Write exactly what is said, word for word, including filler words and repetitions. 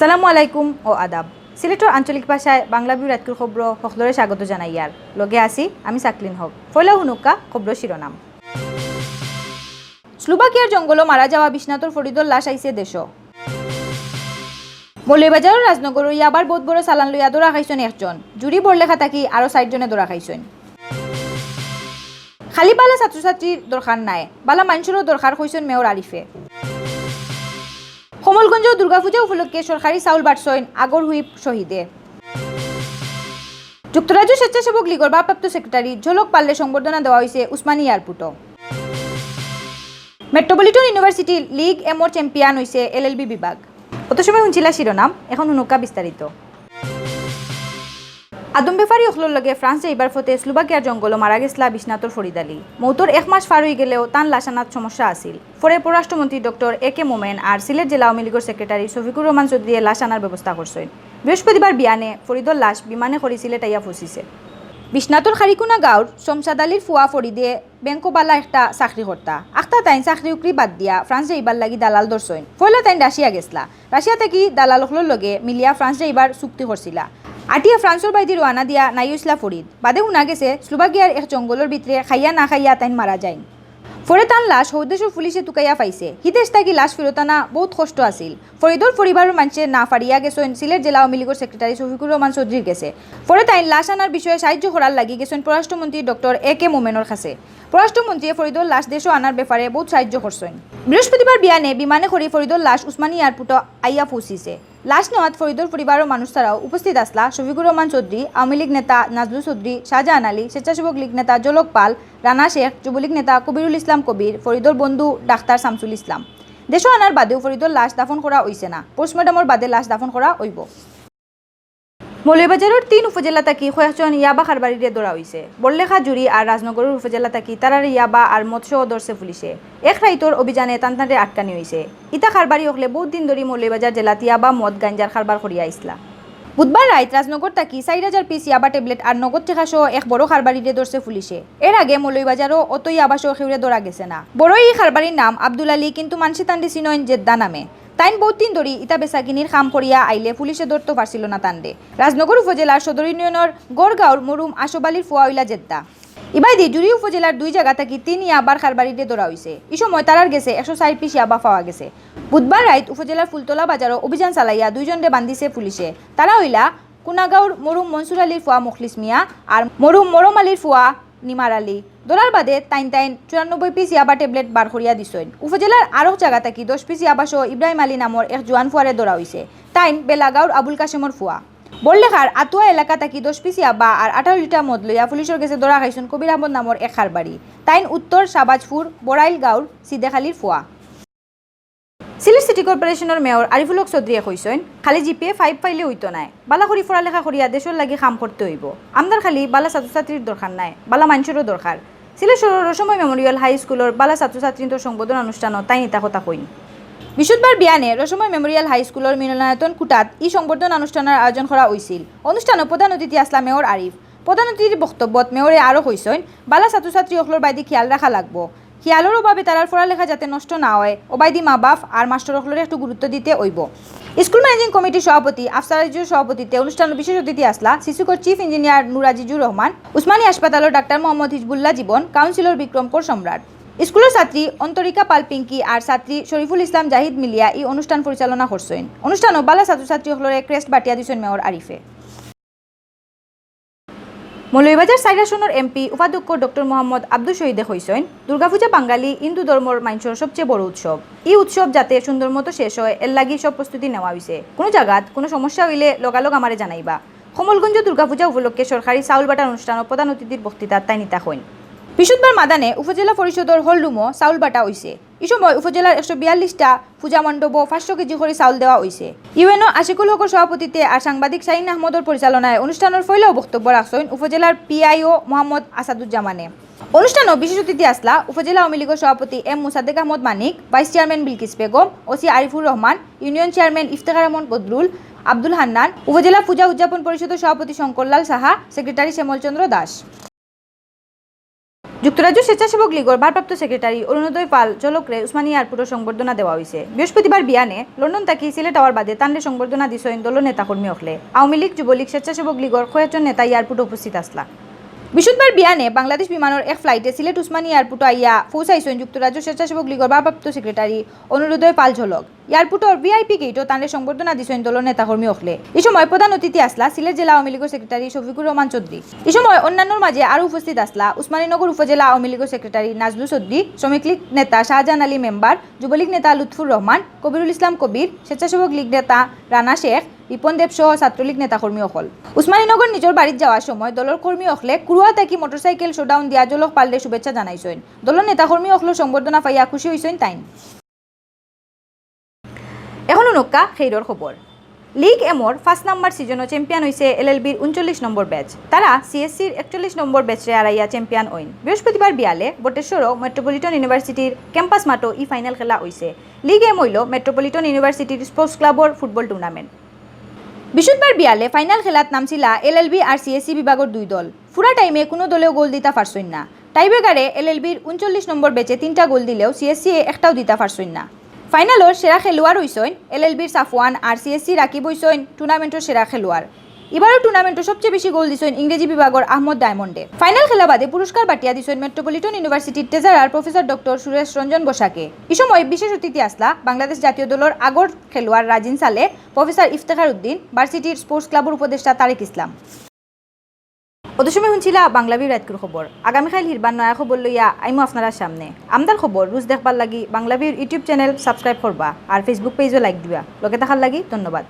আসসালামু আলাইকুম ও আদাব। সিলেটর আঞ্চলিক ভাষায় বাংলা ভিউ রাইতকুর খবরো হকলরে স্বাগত জানাইয়ার। লগে আছি আমি সাকলিন হক। পয়লা হুনুক্কা খবরর শিরোনাম। স্লোভাকিয়ার জঙ্গলো মারা যাওয়া বিশ্বনাথর ফরিদর লাশ আইছে দেশো। মৌলভীবাজারর রাজনগরো ইয়াবার বউত বড় চালান লইয়া ধরা খাইছইন একজন। জুড়ি বড়লেখা থাকি আরো চাইর জনে ধরা খাইছইন। খালি বালা ছাত্রছাত্রীর দরকার নায়, বালা মানষরও দরকার, কইছইন মেয়র আরিফে। কমলগঞ্জো দুর্গাপূজা উপলক্ষে সরকারি চাউল বাটছইন আগর হুইপ শহীদে। যুক্তরাজ্য স্বেচ্ছাসেবক লীগর ভারপ্রাপ্ত সেক্রেটারি ঝলক পালরে সংবর্ধনা দেওয়া অইছে উসমানী এয়ারপোর্টো। মেট্রোপলিটন ইউনিভার্সিটি লিগ এমর চ্যাম্পিয়ন অইছে এলএলবি বিভাগ। অত সময় হুনছিলা শিরোনাম, এখন হুনুক্কা বিস্তারিত। আদম বেপারী অকলর লগে ফ্রান্স যাইবার পথে স্লোভাকিয়ার জঙ্গলো মারা গেছলা বিশ্বনাথর ফরিদ আলী। মৌতর এক মাস পার অইগেলেও তান লাশ আনাত সমস্যা আছিল। পরে পররাষ্ট্রমন্ত্রী ডক্টর এ কে মোমেন আর সিলেট জেলা আওয়ামী লীগর সেক্রেটারি শফিকুর রহমান চৌধুরীয়ে লাশ আনার ব্যবস্থা করছইন। বৃহস্পতিবার বিয়ানে ফরিদর লাশ বিমানে করি সিলেট আইয়া পৌঁছিছে। বিশ্বনাথর খারিকুনা গাঁওর শমশাদ আলীর ফুয়া ফরিদে ব্যাংকো বালা একটা চাকরি করতা। আখতা তাইন চাকরি উকরি বাদ দিয়া ফ্রান্স যাইবার লাগি দালাল ধরছইন। পয়লা তাইন রাশিয়া গেছলা। রাশিয়া থাকি দালাল অকলর লগে মিলিয়া ফ্রান্স যাইবার চুক্তি করছিলা। আটিয়া ফ্রান্সর বায়দি রওয়ানা দিয়া নাই অইছলা ফরিদ। বাদে হুনা গেছে স্লোভাকিয়ার এক জঙ্গলর ভিতরে খাইয়া না খাইয়া তাইন মারা যাইন। পরে তান লাশ হউ দেশর পুলিশে তুকাইয়া পাইছে। হি দেশ থাকি লাশ ফিরত আনা বউত কষ্ট আছিল। ফরিদর পরিবারর মানষে না ফারিয়া গেছইন সিলেট জেলা আওয়ামী লীগর সেক্রেটারি শফিকুর রহমান চৌধুরীর গেছে। পরে তাইন লাশ আনার বিষয়ে সাহায্য করার লাগি গেছইন পররাষ্ট্রমন্ত্রী ডক্টর এ কে মোমেনর কাছে। পররাষ্ট্রমন্ত্রীয়ে ফরিদর লাশ দেশো আনার ব্যাপারে বউত সাহায্য করছইন। বৃহস্পতিবার বিয়ানে বিমানে করি ফরিদর লাশ উসমানী এয়ারপোর্টো আইয়া পৌঁছিছে। লাশ নেওয়াত ফরিদর পরিবারর মানুষ ছাড়াও উপস্থিত আছলা শফিকুর রহমান চৌধুরী, আওয়ামী লীগ নেতা নাজলু চৌধুরী, শাহজাহান আলী, স্বেচ্ছাসেবক লীগ নেতা জলক পাল, রানা শেখ, যুবলীগ নেতা কবিরুল ইসলাম কবির, ফরিদর বন্ধু ডাক্তার শামসুল ইসলাম। দেশো আনার বাদেও ফরিদর লাশ দাফন করা অইছে না। পোস্টমর্টমর বাদে লাশ দাফন করা অইবো। মৌলভীবাজারর তিন উপজেলা থাকি কয়েকজন ইয়াবা কারবারিরে ধরা অইছে। বড়লেখা, জুড়ি আর রাজনগরর উপজেলা থাকি তারারে ইয়াবা আর মদসহ ধরছে পুলিশে। এক রাইতর অভিযানে তান তানরে আটকানি অইছে। ইতা কারবারি অকলে বউত দিন ধরি মৌলভীবাজার জেলাত ইয়াবা, মদ, গাঞ্জার কারবার করিয়া আইছলা। বুধবার রাইত রাজনগর থাকি চাইর হাজার পিস ইয়াবা ট্যাবলেট আর নগদ টেকা সহ এক বড় কারবারিরে ধরছে পুলিশে। এর আগে মৌলভীবাজারও অত ইয়াবা সহ কেউরে ধরা গেছে না। বড় ই কারবারির নাম আব্দুল আলী, কিন্তু মানষে তানরে চিনইন জেদ্দা নামে। তাইন বউত দিন ধরি ইতা বেচাকিনির কাম করিয়া আইলে পুলিশে ধরতো পারছিল না তানরে। রাজনগর উপজেলার সদর ইউনিয়নর গড়গাঁওর মরহুম আশফ আলীর ফুয়া অইলা জেদ্দা। ইবায়দি জুড়ি উপজেলার দুই জাগা থাকি তিন ইয়াবার কারবারিরে ধরা অইছে। ই সময় তারার গেছে একশো চাইর পিস ইয়াবা পাওয়া গেছে। বুধবার রাইত উপজেলার ফুলতলা বাজারো অভিযান চালাইয়া দুইজনরে বান্ধিছে পুলিশে। তারা অইলা কুনাগাঁওর মরহুম মনসুর আলীর ফুয়া মুখলিস মিয়া আর মরহুম মরম আলীর ফুয়া নিমার আলী। ধরার বাদে তাইন তাইন চুরানব্বই পিস ইয়াবা ট্যাবলেট বার করিয়া দিছইন। উপজেলার আরক জাগা থাকি দশ পিস ইয়াবা সহ ইব্রাহিম আলী নামর এক জুয়ান ফুয়ারে ধরা অইছে। তাইন বেলাগাঁওর আবুল কাশেমর ফুয়া। বড়লেখার আতুয়া এলাকা থাকি দশ পিস ইয়াবা আর আঠারো লিটার মদ লইয়া পুলিশর গেছে ধরা খাইছইন কবির আহমদ নামর এক কারবারি। তাইন উত্তর শাহবাজপুর বড়াইল গাঁওর সিদেখালির ফুয়া। সিলেট সিটি কর্পোরেশনর মেয়র আরিফুল হক চৌধুরীয়ে কইছইন, খালি জিপিএ ফাইভ পাইলে অইতো নায়, বালা করি পড়ালেখা করিয়া দেশর লাগি কাম করতে অইবো। আমরার খালি বালা ছাত্রছাত্রীর দরকার নায়, বালা মানষরও দরকার। সিলেট শহরর রসময় মেমোরিয়াল হাই স্কুলর বালা ছাত্রছাত্রীন্তর সংবর্ধনা অনুষ্ঠানো তাইন ইতা কথা কইন। বৃহস্পতিবার বিয়ানে রসময় মেমোরিয়াল হাই স্কুলর মিলনায়তন কুটাত ই সংবর্ধনা অনুষ্ঠানর আয়োজন করা অইছিল। অনুষ্ঠানো প্রধান অতিথি আছলা মেয়র আরিফ। প্রধান অতিথির বক্তব্যত মেয়রে আরও কইছইন, বালা ছাত্রছাত্রী অকলর বায়দি খিয়াল রাখা লাগবো। খিয়ালর অভাবে তারার পড়ালেখা যাতে নষ্ট না অয়, অবায়দি মা বাপ আর মাস্টর অকলরে একটু গুরুত্ব দিতে অইবো। স্কুল ম্যানেজিং কমিটির সভাপতি আফসার আজিজর সভাপতিত্বে অনুষ্ঠানো বিশেষ অতিথি আছলা সিসুকর চিফ ইঞ্জিনিয়ার নূর আজিজুর রহমান, উসমানী হাসপাতালর ডাক্তার মোহাম্মদ হিজবুল্লাহ জীবন, কাউন্সিলর বিক্রম কর সম্রাট। স্কুলর ছাত্রী অন্তরিকা পাল পিঙ্কি আর ছাত্রী শরীফুল ইসলাম জাহিদ মিলিয়া ই অনুষ্ঠান পরিচালনা করছইন। অনুষ্ঠানো বালা ছাত্রছাত্রী অকলরে ক্রেস্ট বাটিয়া দিছইন মেয়র আরিফে। মৌলভীবাজার চাইর আসনর এমপি উপাধ্যক্ষ ডক্টর মোহাম্মদ আব্দুস শহীদে কইছইন, দুর্গাপূজা বাঙালি হিন্দু ধর্মর মানষর সবচেয়ে বড় উৎসব। ই উৎসব যাতে সুন্দর মতো শেষ অয়, এর লাগি সব প্রস্তুতি নেওয়া অইছে। কুনু জাগাত কুনু সমস্যা অইলে লগালগ আমারে জানাইবা। কমলগঞ্জ দুর্গাপূজা উপলক্ষে সরকারি চাউল বাটার অনুষ্ঠানো প্রধান অতিথির বক্তৃতাত তাইন ইতা কইন। বৃহস্পতিবার মাদানে উপজেলা পরিষদর হল রুমো চাউল বাটা অইছে। ই সময় উপজেলার একশো বিয়াল্লিশটা পূজা মণ্ডপো পাঁচশো কেজি করি চাউল দেওয়া অইছে। ইউএনও আশিকুল হকর সভাপতিত্বে আর সাংবাদিক শাহিন আহমদর পরিচালনায় অনুষ্ঠানর পয়লাউ বক্তব্য রাখছইন উপজেলার পিআইও মোহাম্মদ আসাদুজ্জামানে। অনুষ্ঠানো বিশেষ অতিথি আছলা উপজেলা আওয়ামী লীগর সভাপতি এম মুসাদ্দেক আহমদ মানিক, ভাইস চেয়ারম্যান বিলকিস বেগম, ওসি আরিফুর রহমান, ইউনিয়ন চেয়ারম্যান ইফতেখার আহমদ বদরুল, আব্দুল হান্নান, উপজেলা পূজা উদযাপন পরিষদর সভাপতি শঙ্করলাল সাহা, সেক্রেটারি শ্যামল চন্দ্র দাস। যুক্তরাজ্য স্বেচ্ছাসেবক লীগর ভারপ্রাপ্ত সেক্রেটারি অরুণোদয় পাল ঝলকরে উসমানী এয়ারপোর্টর সংবর্ধনা দেওয়া অইছে। বৃহস্পতিবার বিয়ানে লন্ডন থাকি সিলেট আওয়ার বাদে তানরে সংবর্ধনা দিছইন দলর নেতাকর্মী অকলে। আওয়ামী লীগ, যুবলীগ, স্বেচ্ছাসেবক লীগর কয়েকজন নেতা এয়ারপোর্টো উপস্থিত আছলা। বৃহস্পতিবার বিয়ানে বাংলাদেশ বিমানর এক ফ্লাইটে সিলেট উসমানী এয়ারপোর্টো আইয়া পৌঁছাইছইন যুক্তরাজ্য স্বেচ্ছাসেবক লীগর ভারপ্রাপ্ত সেক্রেটারি অরুণোদয় পাল ঝলক। এয়ারপোর্টর ভিআইপি গেইটো তানরে সংবর্ধনা দিছইন দলর নেতাকর্মী অকলে। ই সময় প্রধান অতিথি আছলা সিলেট জেলা আওয়ামী লীগর সেক্রেটারি শফিকুর রহমান চৌধুরী। ই সময় অন্যান্যর মাঝে আরো উপস্থিত আছলা উসমানীনগর উপজেলা আওয়ামী লীগর সেক্রেটারি নাজলু চৌধুরী, শ্রমিক লীগ নেতা শাহজাহান আলী মেম্বার, যুবলীগ নেতা লুৎফুর রহমান, কবিরুল ইসলাম কবির, স্বেচ্ছাসেবক লীগ নেতা রানা শেখ, রিপন দেব সহ ছাত্রলীগ নেতাকর্মী অকল। উসমানীনগর নিজর বাড়িত যাওয়ার সময় দলর কর্মী অকলে কুড়ুয়া থাকি মোটরসাইকেল শোডাউন দিয়া ঝলক পালরে শুভেচ্ছা জানাইছইন। দলর নেতাকর্মী অকলর সংবর্ধনা পাইয়া খুশি অইছইন তাইন। এখন হুনউক্কা খেইরর খবর। লিগ এমর পাঁচ নাম্বার সিজনো চ্যাম্পিয়ন অইছে এলএলবির ঊনচল্লিশ নম্বর ব্যাচ। তারা সিএসসির একচল্লিশ নম্বর ব্যাচরে হারাইয়া চ্যাম্পিয়ন অইন। বৃহস্পতিবার বিয়ালে বটেশ্বরো মেট্রোপলিটন ইউনিভার্সিটির ক্যাম্পাস মাঠো ই ফাইনাল খেলা অইছে। লিগ এম অইলো মেট্রোপলিটন ইউনিভার্সিটির স্পোর্টস ক্লাবর ফুটবল টুর্নামেন্ট। বৃহস্পতিবার বিয়ালে ফাইনাল খেলাত নামছিলা এলএলবি আর সিএসসি বিভাগর দুই দল। পুরা টাইমে কুনু দলেও গোল দিতা পারছইন না। টাইব্রেকারে এলএলবির ঊনচল্লিশ নম্বর ব্যাচে তিনটা গোল দিলেও সিএসসি এ একটাও দিতা পারছইন না। ফাইনালর সেরা খেলোয়াড় অইছইন এলএলবির সাফওয়ান আর সিএসসি রাকিব অইছইন টুর্নামেন্টর সেরা খেলোয়াড়। ইবারও টুর্নামেন্টো সবচেয়ে বেশি গোল দিছইন ইংরেজি বিভাগর আহমদ ডায়মন্ডে। ফাইনাল খেলা বাদে পুরস্কার বাটিয়া দিছইন মেট্রোপলিটন ইউনিভার্সিটির ট্রেজারার প্রফেসর ডক্টর সুরেশ রঞ্জন বসাকে। ই সময় বিশেষ অতিথি আছলা বাংলাদেশ জাতীয় দলর আগর খেলোয়াড় রাজিন সালে, প্রফেসর ইফতেখার উদ্দিন, ভার্সিটির স্পোর্টস ক্লাবর উপদেষ্টা তারেক ইসলাম। অত সময় হুনছিলা বাংলা ভিউ রাইতকুর খবর। আগামীকাইল হিরবার নয়া খবর লইয়া আইমু আপনারার সামনে। আমরার খবর রুজ দেখবার লাগি বাংলা ভিউর YouTube চ্যানেল সাবস্ক্রাইব করবা আর Facebook পেজও লাইক দিবা। লগে থাকার লাগি ধন্যবাদ।